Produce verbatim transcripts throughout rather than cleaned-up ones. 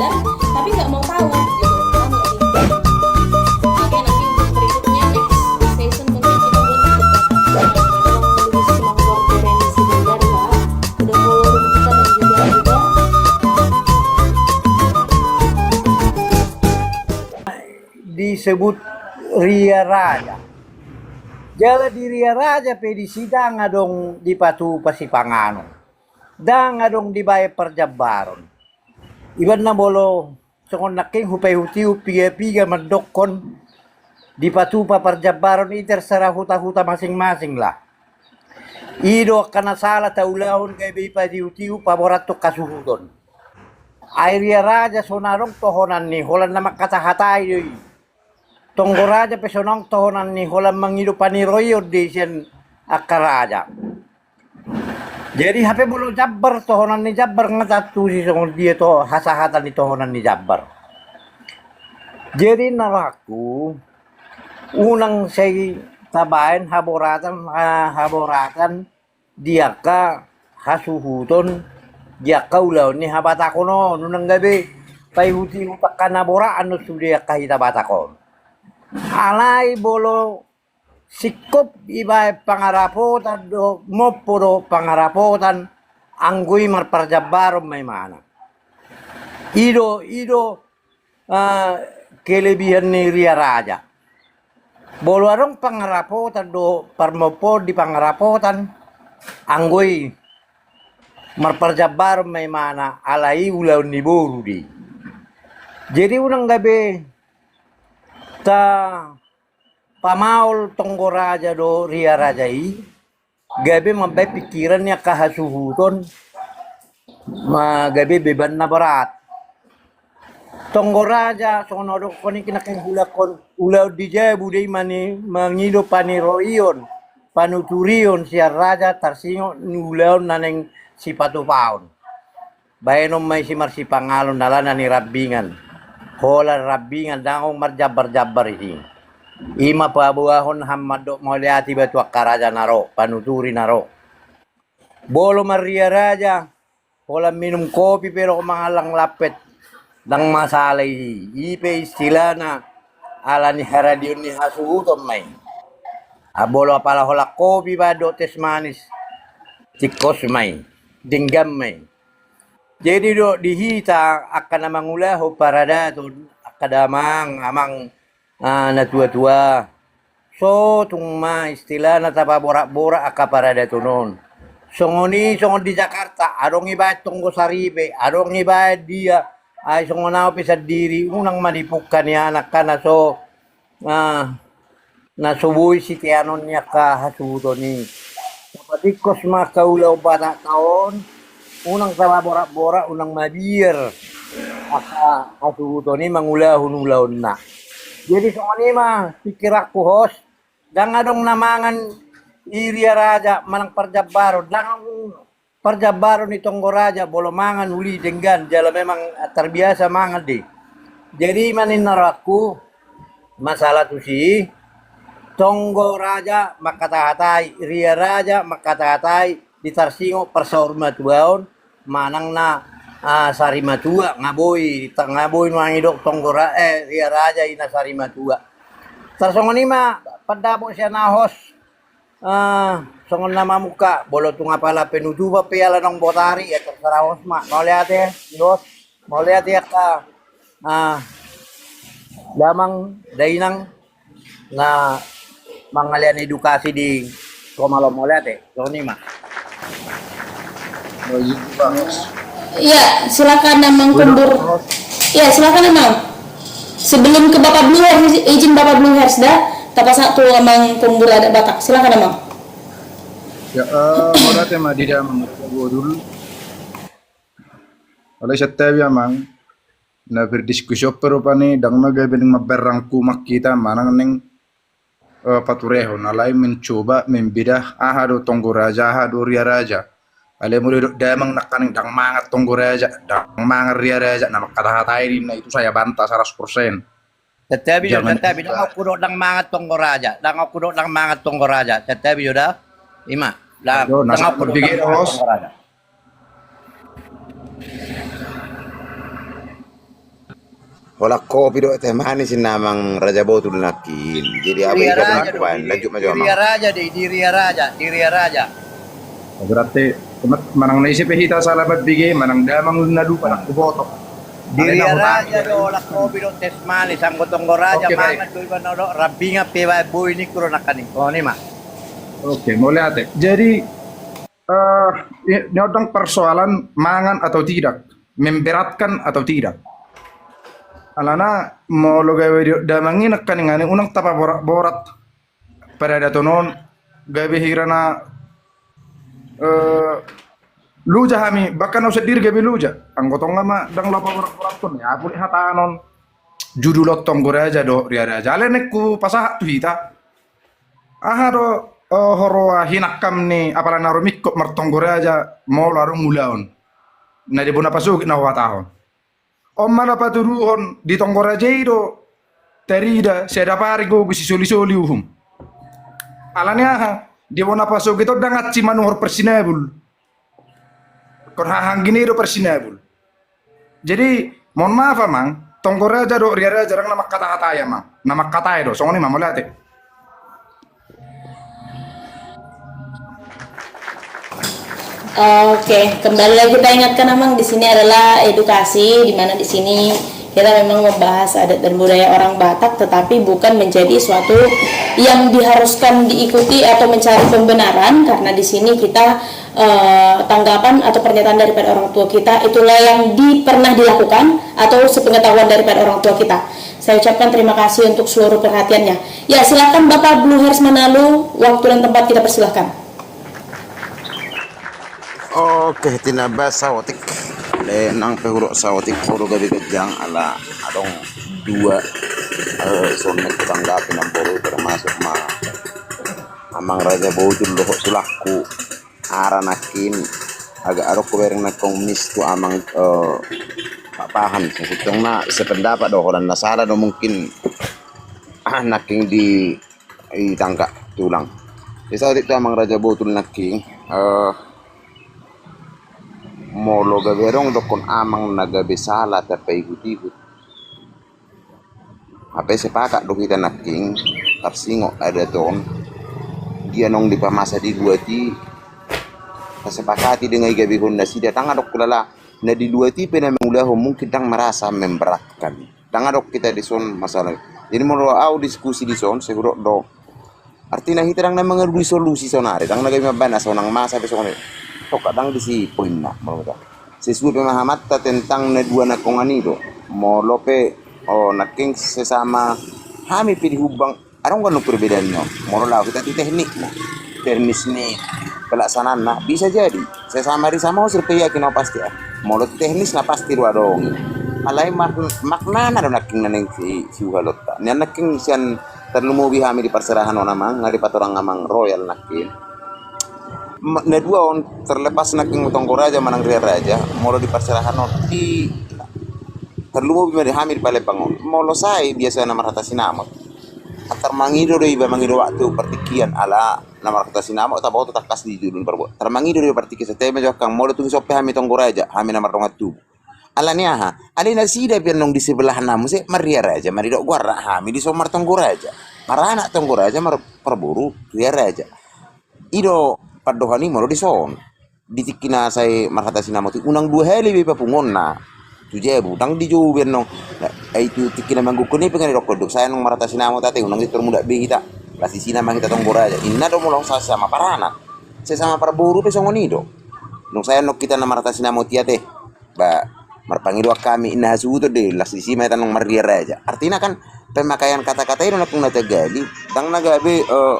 Tapi nggak mau tahu gitu. Paham nggak sih? Oke, nanti untuk berikutnya, next session, mungkin kita buat untuk lebih semangat referensi belajar, ya. Udah follow kita dan juga udah disebut Ria Raja. Jala di Ria Raja pe disi ndang adong dipatupa sipanganon, ndang adong dibaen parjambaron. Iba na molo songon nangkin hupaihut-ihut piga-piga mandokkon dipatupa parjambaron i, terserah huta-huta masing-masing lah. I do angka na sala taulahon gabe ipaihut-ihut paborathon hasuhuton. Ai Ria Raja so na adong tohonan ni holan na mangkatahatai do i. Tonggo Raja pe so na adong tohonan ni holan mangido paniroion do i sian angka raja. Jadi hape molo jambar, tohonan ni jambar nga tantu si songon dia to hasahatan ni tohonan ni jambar. Jadi na rohangku, unang sai tabaen haboratan, ha-, haboratan di angka hasuhuton di angka ulaon ni habatahon on, unang gabe paihut-ihut angka na borat annon sude angka hita Batak on. Alai molo singkop dibaen pangarapotan do, mompo do pangarapotan, anggo i marparjambaron ma imana. I do, i do, eh, kelebihan ni Ria Raja. Molo adong pangarapotan do parmompoon di pangarapotan, anggo i marparjambaron ma imana, alai ulaon ni boru do i. Jadi unang gabe ta pamaol Tonggo Raja do Ria Raja i, gabe mambaen pikiran ni angka hasuhuton ma gabe beban na borat. Tonggo Raja, songon na hudokkon i, na hulakhon ulaon di jabu do i mani-, mangido paniroion, panuturion sian raja tarsingot ni ulaon na naeng sipatupaon. Baenon ma i si marsipanganon alana ni rambingan. Holan rambingan ndang adong marjambar-jambar i. I ma paboahon hamu mandok mauliate iba tu angka raja na ro, panuturi na ro. Molo marria raja, holan minum kopi pe dohot mangallang lampet, ndang masalah i. I pe istilahna ala ni haradion ni hasuhuton ma i. Ah, molo apala holan kopi baen dohot teh manis, tingkos ma i, denggan ma i. Jadi do di hita angka na mangulahon paradaton, angka damang, amang, ah, natua-tua, so tung ma istilahna tapaborat-borat angka paradaton on. Songon i, songon di Jakarta, adong ibaen Tonggo Saripe, adong ibaen dia, ai songon au pe sandiri, unang ma dipungka nian angka na so, ah, na so boi siteanon ni angka hasuhuton i. Tapatingkos ma angka ulaon Batakta on, unang tapaborat-borat, unang mabiar angka hasuhuton i mangulahon ulaonna. Jadi songon i ma pikiranku, host, ndang adong na mangan i ria raja manang parjambaron, ndang parjambaron ni Tonggo Raja, molo mangan uli denggan, jala memang tarbiasa mangan do i. Jadi ima ninna rohangku, masalah tusi, Tonggo Raja mangkatahatai, ria raja mangkatahatai, di tarsingot parsaurmatuaon, manang na, ah, sarimatua, nga boi, ta-, nga boi nuaeng didok Tonggo Ra-, eh, ria raja i na sarimatua. Tarsongon i ma pandapot sian au, host. Ah, songon na mamungka, molo tung apala penutupan pe ala naung botari, ya terserah host ma. Mauliate, host. Mauliate angka, ah, damang, dainang na mangalean edukasi di Komalo, mauliate. Songon i ma. Iya, silakan Amang Kumbur. Iya, silakan Amang. Sebelum ke Bapak Blue Hairs, izin Bapak Blue Hairs da, tapasahat tu Amang Kumbur Adat Batak. Silakan Amang. Ya, eh, mauliate ma di damang, Godul. Alai santabi Amang, na berdiskusi on pe rupani, ndang ma gabe naeng mamberrangkuman hita manang naeng eh, paturehon, alai mencoba membeda aha do Tonggo Raja, aha do ria raja. Alai molo didok damang nangkaning ndang mangan Tonggo Raja, ndang mangan ria raja, na mangkatahatai do i, na itu saya bantah saratus persen. Santabi jo, jangan santabi, ndang ahu hudok ndang mangan Tonggo Raja, ndang ahu hudok ndang mangan Tonggo Raja, santabi jo da. Ima, ndang ahu hudok ndang mangan Tonggo Raja. Aduh, na sabar dikit, host. Tonggo Raja. Holan kopi dohot teh manis inna amang Raja Botul nangkin. Jadi abe Diria hita Raja do, pangkubaen, di, lanjut ma jo amang. Diria Raja do, Diria Raja, Diria Raja. Berarti manang na ise pe hita sala mambege, manang damang na lupa nang huboto. Diria Raja do, holan kopi dohot teh manis, anggo tonggo raja mangan do iba na do, rambingan pe baen boi ningku do nangkaning. Songon i ma. Oke, mauliate. Jadi, eh, ini odang persoalan mangan atau tidak, memberatkan atau tidak. Alana molo gabe di damang i nangkaning, unang tapaborat-borat paradaton on, gabe hira na, eh, loja hami, bahkan au sandiri gabe loja. Anggo tonga ma ndang laho paborat-borathon, ya, apuli hataon on. Judul on Tonggo Raja dohot Ria Raja. Alai naeng hupasahat tu hita. Aha do, eh, huroha hinangkam ni apala na rumingkot martonggo raja molo adong ulaon na di bona pasogit na huhatahon? On ma na patuduhon di tonggo raja i do tarida siadapari gogo sisolisoli uhum. Alani aha? Di bona pasogit on ndang hansit manuhor parsinabul. Ingkon haha anggi ni i do parsinabul. Jadi mohon maaf amang, tonggo raja dohot ria raja ndang na mangkatahatai amang. Na mangkatai do, songon i ma, mauliate. Oke, kembali lagi kita ingatkan amang, di sini adalah edukasi, di mana di sini kita memang membahas adat dan budaya orang Batak, tetapi bukan menjadi suatu yang diharuskan diikuti atau mencari pembenaran, karena di sini kita, eh, tanggapan atau pernyataan daripada orang tua kita, itulah yang di-, pernah dilakukan atau sepengetahuan daripada orang tua kita. Saya ucapkan terima kasih untuk seluruh perhatiannya. Ya, silakan Bapak Blue Hairs Manalu, waktu dan tempat kita persilahkan. Oke, tinaba saotik. Alai nang pe hudok saotik, hudok gabe ganjang, ala adong dua, eh, songon na hutanggapi namboru, termasuk ma amang Raja Botul dohot tulangku. Ara nangkin agak adong hubereng nangkin mis tu amang, eh, Pak Pahan. Sesungguhnya sependapat do, holan na sala do mungkin, ah, nangkin di, di tangga tulang. Di saotik tu amang Raja Botul nangkin, eh, molo gabe adong dokkon amang na gabe sala tapaihut-ihut. Hape sepakat do hita nangkin, tarsingot adat on, dia naung dipamasa di luat i, tasepakati dengan i gabehon nasida, ndang adong hulala na di luat i pe na mangulahon mungkin ndang merasa memberatkan. Ndang adong hita dison masalah. Jadi molo au diskusi dison, sai hudok do, artina hita ndang na mangalului solusi saonari, ndang na gabe mambaen asa unang masa pe songon i. Tongka ndang disi poinna, molo hita. Sesuai pemahamanta tentang na dua nangkonan i do. Molo pe, oh, nangkin sesama hami pe di Humbang, adong ganup perbedaanna on. Molo laho hita tu teknikna, teknis ni pelaksanaanna, bisa jadi sesama di Samosir pe, yakin au pasti, ah. Molo tu teknisna pasti do adong i. Alai mak-, maknana do nangkin na naeng si, siuhalonta. Nian nangkin sian tarlumobi hami di parserahan on amang, nga dipatorang amang Royal nangkin. Ma-, na dua on, terlepas nangkin tonggo raja manang ria raja, molo di parserahan on, di tarlumobi ma di hami di Palembang on. Molo sae biasa na marhata sinamot. Antar mangido do iba, mangido waktu partingkian, ala na marhata sinamot taboto tangkas di jolo ni parbuat. Antar mangido do iba partingkian, sai tahe ma jo angkang, molo tung sope hami tonggo raja, hami na mardongan tubu. Alani aha? Alai nasida pe annon di sebelahna muse marria raja, maridok goarna, hami dison martonggo raja. Maranak tonggo raja, mar-, parboru ria raja. I do pandohan i molo dison. Di tingki na sae marhata sinamot i, unang dua hali be papunguonna tu jabu, ndang dijou be annon. Ai tu tingki na manggukkon i pe nga didokkon do, sae annon marhata sinamot ate, unang ditormulak be hita. Las disina ma hita tonggo raja. Inna do molo sesama paranak, sesama parboru pe songon i do. Dung sae annon hita na marhata sinamot i ate, ba, marpangidoan hami, inna hasuhuton do i, las disi ma hita annon marria raja. Artina kan pemakaian kata-kata i do nangkin na tagali, ndang na gabe, eh,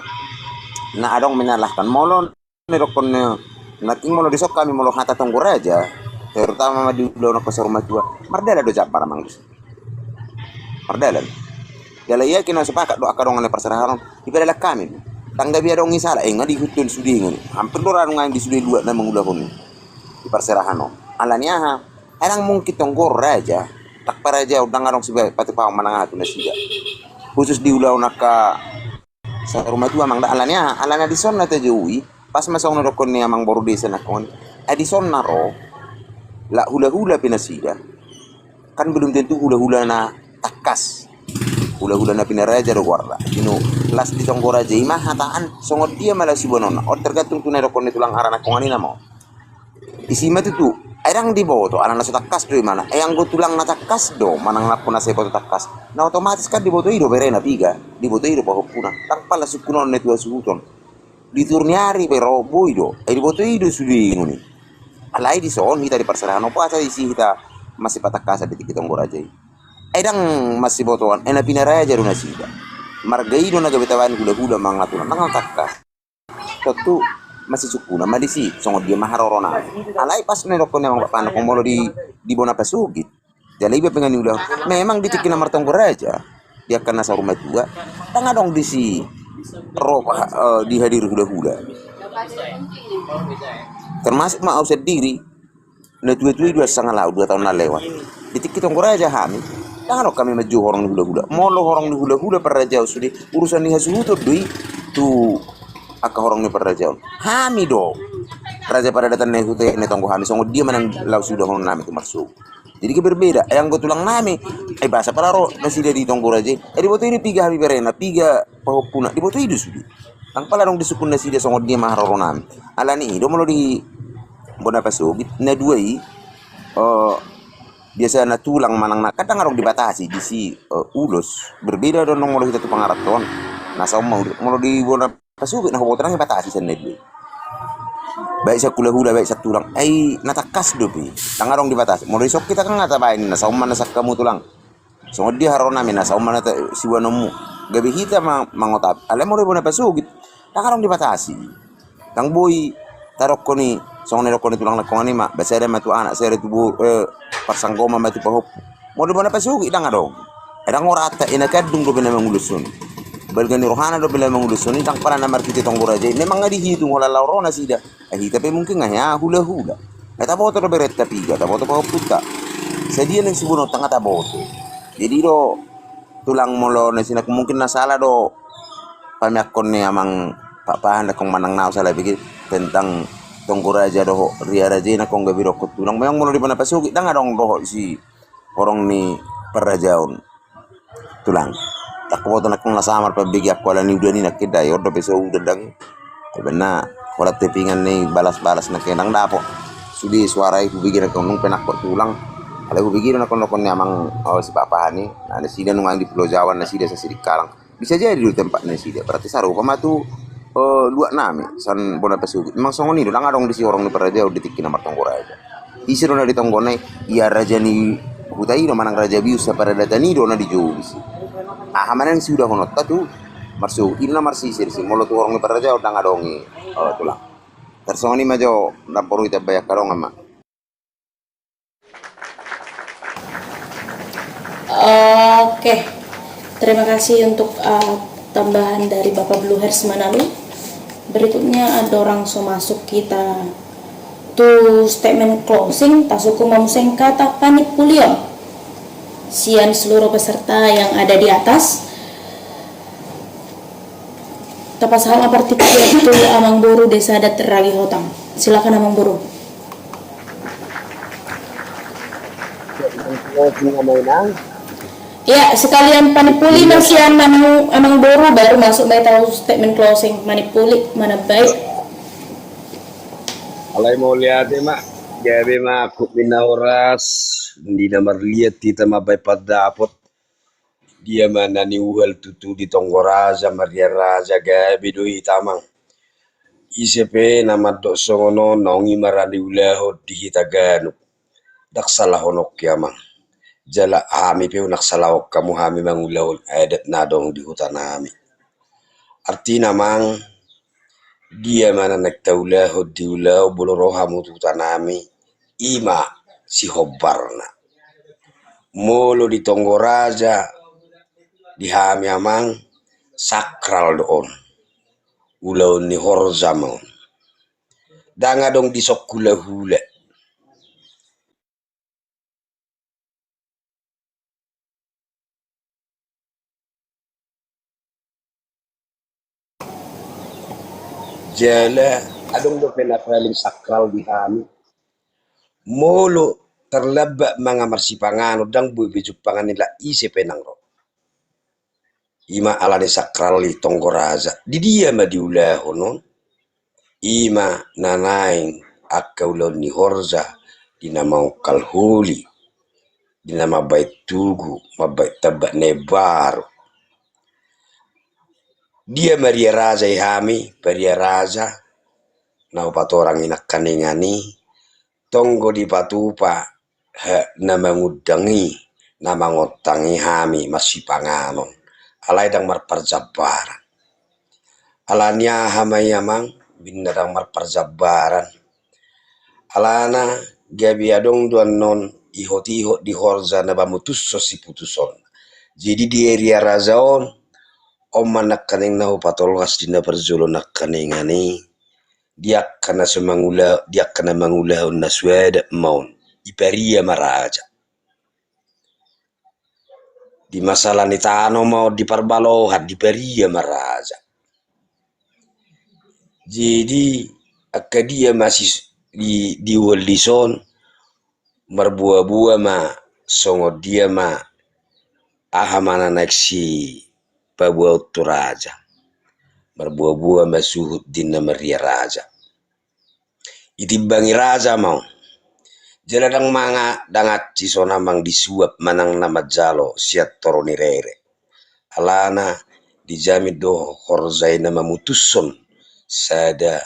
na adong menyalahkan. Molo na didokkon, eh, nangkin molo dison hami molo hata tonggo raja, terutama ma di ulaon angka saur matua, mardalan do jambar amang dison. Mardalan. Jala i ake na sepakat do angka dongan na parserahan on, dipadalan hami. Ndang gabe adong i sala, eh, nga diihuthon sude nga. Hampir do ra adong nang di sude luat na mangulahon i di parserahan on. Alani aha? Ai ndang mungkin tonggo raja, tak paraja, ndang adong siba-, patupahon manang aha tu nasida. Khusus di ulaon angka saur matua amang da, alani aha? Alana dison na tajou i, pas ma songon na didokkon ni amang boru desa nangkin. Ai dison na ro, lak hula-hula pe nasida. Kan belum tentu hula-hula na tangkas. Hulahula na pinaraja do goarna. Ino, las di Tonggo Raja i ma hataan songon dia ma las siboanonna. On tergantung tu na didokkon ni tulang, arana nangkonan i nama on. Disi ma tutu, ai ndang diboto, alana so tangkas do imana. Ai anggo tulang na tangkas do, manang na puna sai boto tangkas, na otomatis kan diboto i do berena piga, diboto i do pahompuna. Ndang pala sungkunon na tu hasuhuton. Di toru ni ari pe ro boi do, ai diboto i do sude ingun i. Alai dison hita di parserahan, opo asa disi hita masipatangkasan di tingki Tonggo Raja i. Ai ndang masibotoan, ai na pinaraja do nasida. Marga i do na gabe tabaen hulahula manang na tulang, ndang tangkas. Tontu masisungkunan ma disi, songon dia ma harorona. Alai pas na didokkon ni amang bapak na molo di, di bona pasogit. Jala iba pe nga niula, memang di tingki na martonggo raja, di angka na saur matua, ndang adong disi ro, eh, dihadiri hulahula. Termasuk ma au sandiri, na tuatua i dua sanga laho dua taon na lewat. Di tingki Tonggo Raja hami, ndang adong hami manjou horong ni hulahula. Molo horong ni hulahula parrajaon sude, urusan ni hasuhuton do i tu angka horong ni parrajaon. Hami do raja paradatan na i huta i na tonggo hami, songon dia manang laho siulahononnami tu marsogot. Jadi ke berbeda, ai anggo tulangnami, ai boasa pala ro nasida di Tonggo Raja i, ai diboto i do piga hami berena, piga pahompuna, diboto i do sude. Ndang pala adong disungkun nasida songon dia ma haroronami. Alani i do molo di bona pasogit na dua i, eh, biasana tulang manang na, kan ndang adong dibatasi disi, eh, ulos. Berbeda do nang molo hita tu pangarantoan. Na saon ma ulos, molo di bona pasogit na huboto ndang dibatasi sian na dua i. Baik sian hulahula, baik sian tulang. Ai na tangkas dope. Ndang adong dibatasi. Molo dison hita kan nga tabaen na saon ma na sian hamu tulang. Songon dia haroronami na saon ma na ta-, siboanonmu. Gabe hita ma-, mangotapi. Alai molo di bona pasogit, ndang adong dibatasi. Ndang boi tadokkon i, songon na didokkon ni tulang nangkonan i ma, ba sada ma tu anak, sada tu bo-, eh, parsanggoman ma tu pahompu. Molo di bona pasogit, ndang adong. Ai ndang horanta, i na kandung dope na manguloshon i. Balga ni rohana dope na manguloshon i, ndang pala na marhite Tonggo Raja i. Memang nga dihitung holan laho ro nasida. Ai hita pe mungkin nga hea hulahula. Nga taboto do berenta piga, taboto pahompunta. Sadia na siboanonta nga taboto. Jadi do tulang molo na sinangkun mungkin na sala do pameakkon ni amang Pakpahan nangkon manang na sala pikir tentang Tonggo Raja dohot Ria Raja i nangkon gabe didokkon tulang. Memang molo di bona pasogit ndang adong dohot si horong ni parrajaon. Tulang. Ndang huboto nangkon na samar pambegeanku alani udan i nangkin, dai on dope so udan ndang. Ai baen na holan tepingan ni balas-balas nangkin ndang dapot. Sude suara i hubege nangkon nung pe nangkok tulang. Alai hubege do nangkon dokkon ni amang, oh, si Pakpahan i. Na nasida nuaeng di Pulo Jawa nasida sasirikalang. Bisa jadi do tempat nasida. Berarti sarupa ma tu, eh, luat nami sian bona pasogit. Memang songon i do, ndang adong disi horong ni parrajaon di tingki na martonggo raja. Ise do na di tonggona i, ia raja ni huta i do manang raja bius saparadatan i do na dijou disi. Aha ma na siulahononta tu marsogot i do na marsisir disi, molo tu horong ni parrajaon ndang adong i, eh, tulang. Tarsongon i ma jo, ndang porlu ditambai angka dongan ma. Oke, terima kasih untuk, eh, tambahan dari Bapak Blue Hairs Manalu. Berikutnya ada orang so masuk kita tu statement closing, tasungkun ma muse hata panimpulion sian seluruh peserta yang ada di atas. Tapasahat ma partingkian tu Amangboru Desa Adat Ragi Hotang. Silakan Amangboru. Iya, sekalian panimpuli ma sian Amang, Amangboru, baru masuk ma hita tu statement closing, manimpuli, manambai. Alai mauliate ma, gabe ma, angkup ni na horas, di na marliat hita mambaen pandapot. Dia ma na niuhal tutu di tonggo raja, maria raja, gabe do hita Amang. Ise pe na mandok songon on, naung i ma ra niulahon di hita ganup. Ndang salahononki Amang. Jala hami pe ndang salahon hamu, hami mangulahon adat na adong di huta nami. Artina Amang, dia ma na naeng taulahon, diulahon molo ro hamu tu huta nami, i ma sihombarna. Molo di tonggo raja, di hami Amang, sakral do on. Ulaon ni horja ma on. Ndang adong dison hulahula. Jala adong dope na paling sakral di hami. Molo tarlambat mangan marsipanganon, ndang boi be jumpang ni lak ise pe nang ro. I ma ala ni sakral ni Tonggo Raja. Di dia ma diulahon on? I ma na naeng angka ulaon ni horja di na mangongkal holi, di na mambahen tugu, mambahen tambak na imbaru. Dia ma Ria Raja i hami, Paria Raja, na hupatorang i nangkaningan i, tonggo dipatupa, ha, na mangundang i, na mangontang i hami marsipanganon. Alai ndang marparjambaran. Ala ni aha ma i amang, binna ndang marparjambaran? Alana gabe adong do annon ihot-ihot di horja na mamutushon siputushon. Jadi di Ria Raja on, on ma nangkaning na hupatolhas di na parjolo nangkaningan i, di angka na so mangula, di angka na mangulahon na so adat ma on, diparia ma raja. Di masalah ni tano ma on, di parbalohan, diparia ma raja. Jadi angka dia ma si di, di uhol dison, marboa-boa ma songon dia ma aha ma na naeng sipaboaon tu raja. Marboa-boa ma suhut di na maria raja. Itimbangi raja ma on. Jala ndang manga, ndang ansi songon amang disuap manang na manjalo sian toru ni rere. Alana dijamin do horja i na mamutushon sada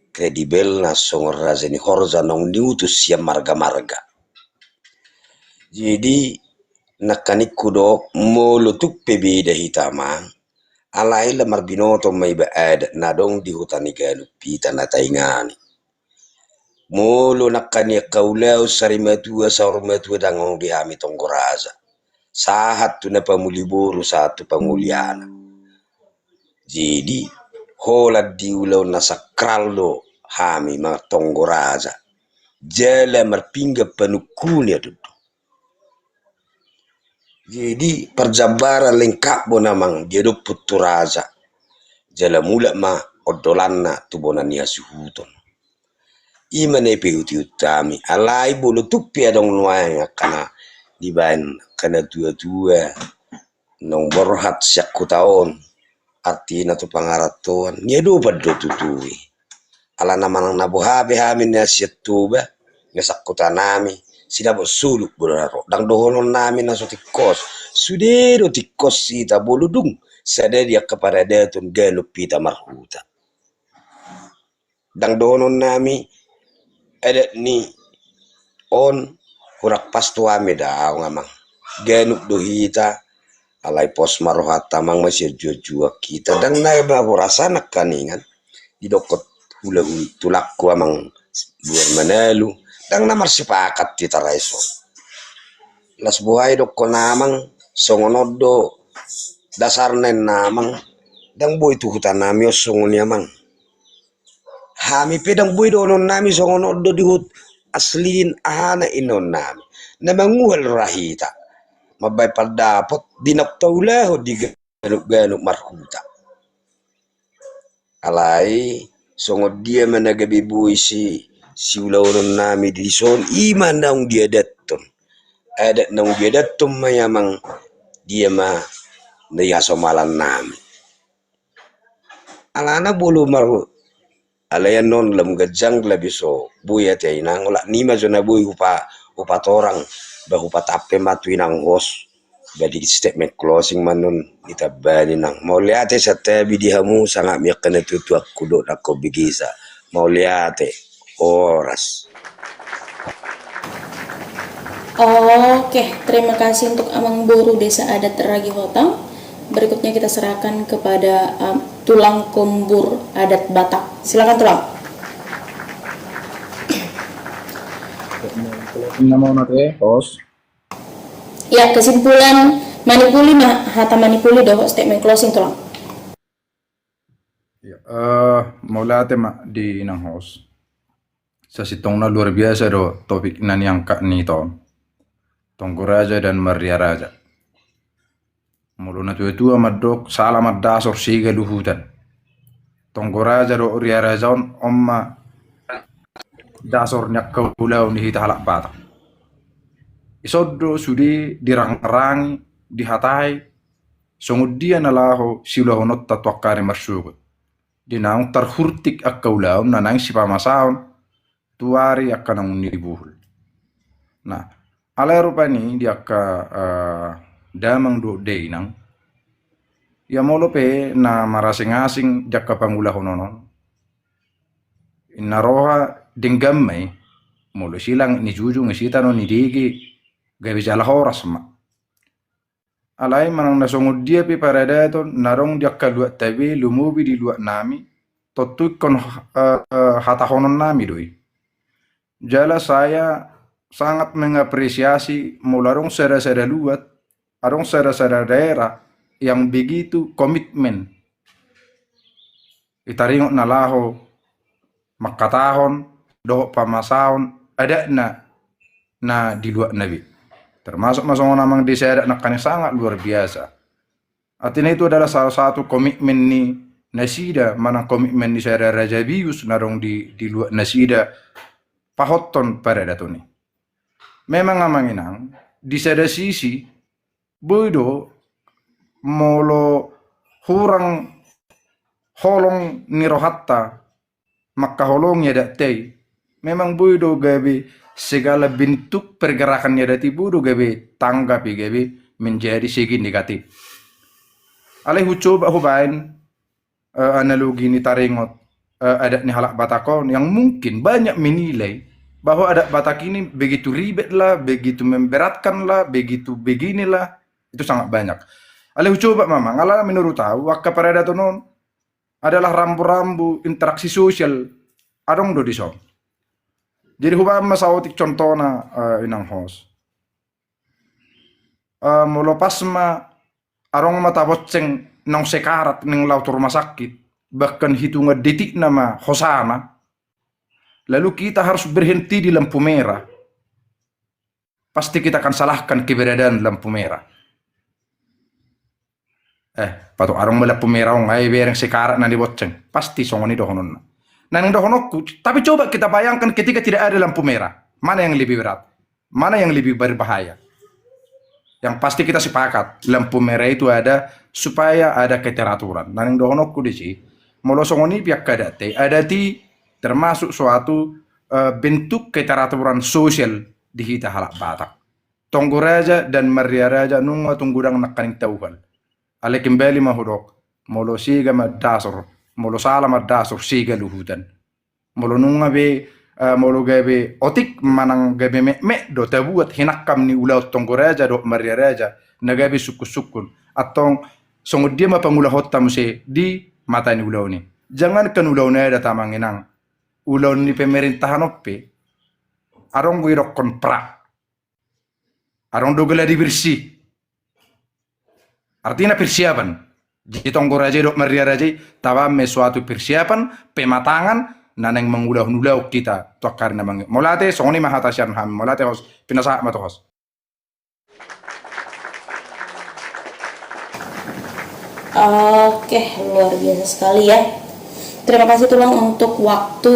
kredibelna songon raja ni horja naung niutus sian marga-marga. Jadi nangkaning hudok, molo tung pe beda hita amang, alai lam marbinoto ma iba adat na adong di huta ni ganup hita na taingani. Molo nangkaning angka ulaon sari matua saur matua ndang adong di hami Tonggo Raja. Sahat tu na pamuli boru, sahat tu pamuli anak. Jadi holan di ulaon na sakral do hami ma Tonggo Raja. Jala marpinggan panungkun i adong do. Jadi parjambaran lengkap bona amang diadophon tu raja. Jala mulak ma ondolanna tu bona ni hasuhuton. I ma na ipaihut-ihut hami. Alai molo tung pe adong nuaeng angka na dibaen angka na tua-tua naung borhat sian huta on, artina tu pangarantoan, niadopan do tutu i. Alana manang na boha pe hami na sian Toba, na sian huta nami, sidapot soluk do na ro. Ndang dohonon nami na so tingkos. Sude do tingkos hita molo dung sada di angka paradaton ganup hita marhuta. Ndang dohonon nami adat ni on hurang pas tu hami, daong amang. Ganup do hita, alai pos ma rohanta amang, masianjuan-juan hita. Ndang na ma hurasa nangkaningan didokkon hula-hula tulangku amang Buar Manalu, ndang na marsipakat hita ra dison. Las boha i dokkon amang, songon on do dasarna inna amang, ndang boi tu huta nami on songon i amang. Hami pe ndang boi dohonon nami songon on do di huta asli ni aha na inna on nami. Na manguhal ra hita mambaen pandapot di naung taulahon di ganup-ganup marhuta. Alai songon dia ma na gabe boi si, siulahonon nami dison, i ma naung diadathon. Adat naung diadathon ma i amang, dia ma na i hasomalan nami. Alana molo mar, alai annon lam ganjang labe so boi ate inang, olat ni ma jo na boi hupa, hupatorang, ba hupatampe ma tu inang host. Ba di statement closing ma annon ditamba ni inang. Mauliate santabi di hamu sangap ni angka na tuatuangku dohot na hombegesa. Mauliate. Horas. Oke, terima kasih untuk Amang Boru Desa Adat Ragi Hotang. Berikutnya kita serahkan kepada, um, Tulang Kombur Adat Batak. Silakan, Tulang. Nama mate, host. Ya, kesimpulan manipuli ma, hata manipuli dohot statement closing, Tulang. Ya, eh, mauliate ma di inang host. Sasintongna luar biasa do topik na niangkat ni hita on. Tonggo Raja dan Maria Raja. Molo na tuatua mandok sala mandasor sega luhutan. Tonggo Raja dohot Ria Raja on, on ma dasor ni angka ulaon ni hita halak Batak. Ison do sude dirangrangi, dihatai, songon dia na laho siulahononta tu angka ari marsogot. Di naung tarhurtik angka ulaon na naeng sipamasaon tu ari angka naung nibohul. Nah, alai rupani di angka, eh, damang dohot dainang, ia molo pe na marasing-asing di angka pangulahonon on, inna roha denggan ma i, molo silang ni jujung i sita no ni dege, gabe jala horas ma. Alai manang na songon dia pe paradaton na adong di angka luatta be, lumobi di luat nami, tontu ingkon, eh, eh, hatahonon nami do i. Jala saya sangat mengapresiasi molo adong sada-sada luat, adong sada-sada daerah yang begitu komitmen i taringot na laho mangkatahon dohot pamasaon adatna na di luat na be. Termasuk ma songon amang desa adat nangkaning sangat luar biasa. Artinya itu adalah salah satu komitmen ni nasida, manang komitmen ni sada raja bius na adong di, di luat nasida pahothon paradaton i. Memang amang inang, di sada sisi, boi do molo hurang holong ni rohanta mangkaholongi adatta i, memang boi do gabe segala bentuk pergerakan ni adat i boi do gabe tanggap i gabe menjadi segi negatif. Alai hucoba hubaen, eh, analogi ni taringot, eh, adat ni halak Batak on yang mungkin banyak menilai bahwa adat Batak ini begitu ribet lah, begitu memberatkan lah, begitu beginilah, itu sangat banyak. Alai hucoba ma amang, ala menurut au, angka paradaton on adalah rambu-rambu interaksi sosial, adong do dison. Jadi hubaen ma saotik contohna, eh, inang host. Eh, molo pas ma adong ma tabonceng naung sekarat naeng laho tu rumah sakit, bahkan hitungan detik nama hosana, lalu kita harus berhenti di lampu merah, pasti kita akan salahkan keberadaan lampu merah. Eh, patok, adong ma lampu merah on, ai bereng sekarat na nibonceng. Pasti songon i dohononna. Na naeng dohononku, tapi coba kita bayangkan ketika tidak ada lampu merah. Mana yang lebih berat? Mana yang lebih berbahaya? Yang pasti kita sepakat, lampu merah itu ada supaya ada keteraturan. Na naeng dohononku disi, molo songon i pe angka adatta i, adat i termasuk suatu, eh, bentuk keteraturan sosial di hita halak Batak. Tonggo Raja dan Maria Raja nunga tung godang nangkaning tauhal. Alai kembali ma hudok, molo sega mandasor, molo sala mandasor sega luhutan. Molo nunga be, eh, molo gabe otik manang gabe metmet do tabuat hinangkam ni ulaon Tonggo Raja dohot Maria Raja na gabe sungkun-sungkun, antong songon dia ma pangulahonta muse di mata ni ulaon i? Jangankan ulaon adat amang inang, ulaon ni pemerintahan on pe adong do idokkon pra. Adong do geladi bersih. Artinya persiapan. Jadi Tonggo Raja i dohot Maria Raja i, tabaen ma i suatu persiapan, pematangan, na naeng mangulahon ulaon hita tu angka ari na mangihut. Mauliate, songon i ma hata sian hami. Mauliate host, pinasahat ma tu host. Oke, luar biasa sekali ya. Terima kasih Tulang untuk waktu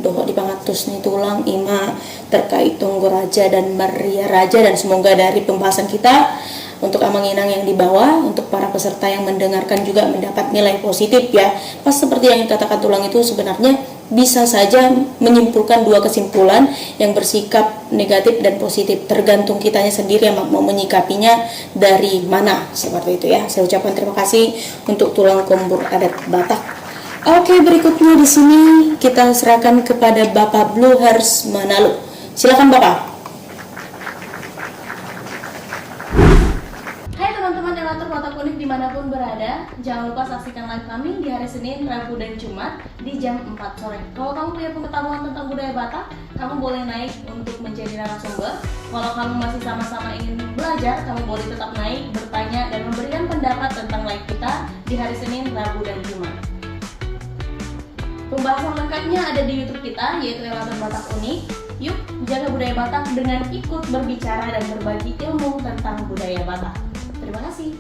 dohot di pangantus ni Tulang, ima terkait Tonggo Raja dan Maria Raja, dan semoga dari pembahasan kita untuk amang inang yang di bawah, untuk para peserta yang mendengarkan juga mendapat nilai positif ya. Pas seperti yang dikatakan Tulang itu sebenarnya bisa saja menyimpulkan dua kesimpulan yang bersikap negatif dan positif, tergantung kitanya sendiri yang mau menyikapinya dari mana, seperti itu ya. Saya ucapkan terima kasih untuk Tulang Kombur Adat Batak. Oke, berikutnya di sini kita serahkan kepada Bapak Bluehers Manalo. Silakan Bapak. Hai teman-teman Elator Batak Unik dimanapun berada, jangan lupa saksikan live kami di hari Senin, Rabu, dan Jumat di jam empat sore. Kalau kamu punya pengetahuan tentang budaya Batak, kamu boleh naik untuk menjadi narasumber. Kalau kamu masih sama-sama ingin belajar, kamu boleh tetap naik, bertanya, dan memberikan pendapat tentang live kita di hari Senin, Rabu, dan Jumat. Pembahasan lengkapnya ada di YouTube kita, yaitu Elator Batak Unik. Yuk, jaga budaya Batak dengan ikut berbicara dan berbagi ilmu tentang budaya Batak. Terima kasih.